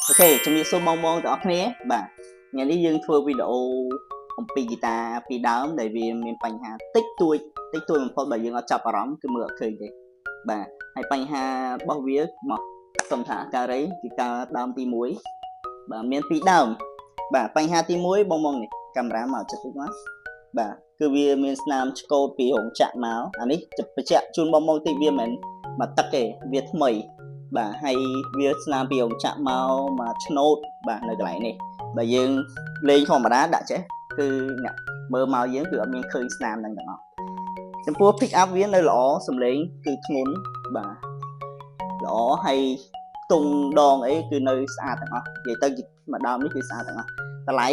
OK ជំរាបសួរបងបងទាំងអស់គ្នាបាទថ្ងៃនេះយើងធ្វើវីដេអូអំពីហ្គីតាពីដើមដែលវាមានបញ្ហាតិចតួចតិចតួចបំផុតបើយើងអត់ចាប់អារម្មណ៍គឺមើលអត់ឃើញទេបាទហើយបញ្ហារបស់វាមកសុំថាការីហ្គីតាដើមទី1បាទមានពីរដើមបាទបញ្ហាទី1បងបងនេះកាមេរ៉ាមកចិត្តតិចមកបាទគឺវាមានស្នាមឆ្កូតពីរោងចក្រមកអានេះបញ្ជាក់ជូនបងបងតិចវាមិនមែនមកទឹកទេវាថ្មីបាទហើយវាស្នាមពីរោងចក្រមកមកឆ្នោតបាទនៅកន្លែងនេះបើយើងលេងធម្មតាដាក់ចេះគឺអ្នកមើលមកយើងគឺអត់មានឃើញស្នាមហ្នឹងទាំងអស់ចំពោះ pick up វានៅល្អសំឡេងគឺធ្ងន់បាទល្អហើយទងដងអីគឺនៅស្អាតទាំងអស់និយាយទៅមួយដើមនេះគឺស្អាតទាំងអស់តម្លៃ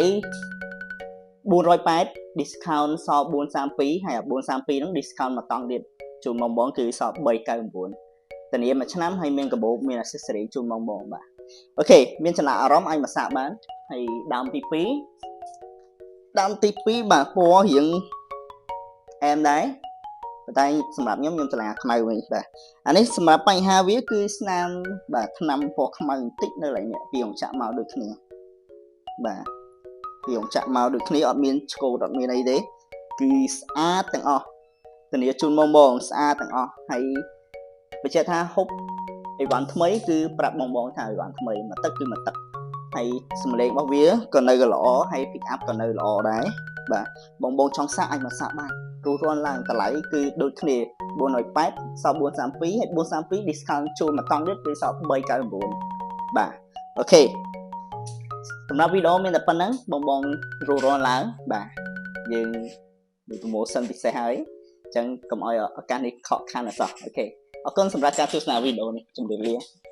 480 discount សល់432ហើយ432ហ្នឹង discount មួយតង់ទៀតជូនបងបងគឺសល់399ធានាមួយឆ្នាំហើយមានកាបូបមាន accessory ជូនបងបងបាទ OK មានចំណាប់អារម្មណ៍អាចមកសាកបានហើយដើមទី2ដើមទី2បាទពណ៌រៀងអែមដែរប៉ុន្តែសម្រាប់ខ្ញុំខ្ញុំឆ្លាខ្មៅវិញបាទអានេះសម្រាប់បញ្ហាវាគឺស្នាមបាទថ្នាំពណ៌ខ្មៅបន្តិចនៅកន្លែងនេះពីរោងចក្រមកដូចគ្នាបាទពីរោងចក្រមកដូចគ្នាអត់មានឆ្កូតអត់មានអីទេគឺស្អាតទាំងអស់ធានាជូនបងបងស្អាតទាំងអស់ហើយបញ្ជាក់ថាហូបអីវ៉ាន់ថ្មីគឺប្រាប់បងបងថាអីវ៉ាន់ថ្មីមួយទឹកគឺមួយទឹកហើយសំឡេងរបស់វាក៏នៅល្អហើយ pick up ក៏នៅល្អដែរបាទបងបងចង់សាកអាចមកសាកបានរួសរាន់ឡើងតម្លៃគឺដូចគ្នា480សល់432ហើយ432 discount ជូនមួយតង់ទៀតគឺសល់399បាទ OK សម្រាប់វីដេអូមានតែប៉ុណ្ណឹងបងបងរួសរាន់ឡើងបាទយើងមាន promotion ពិសេសហើយអញ្ចឹងកុំឲ្យឱកាសនេះខកខានអសោះOK អរគុណសម្រាប់ការទស្សនាវីដេអូនេះជម្រាបលា។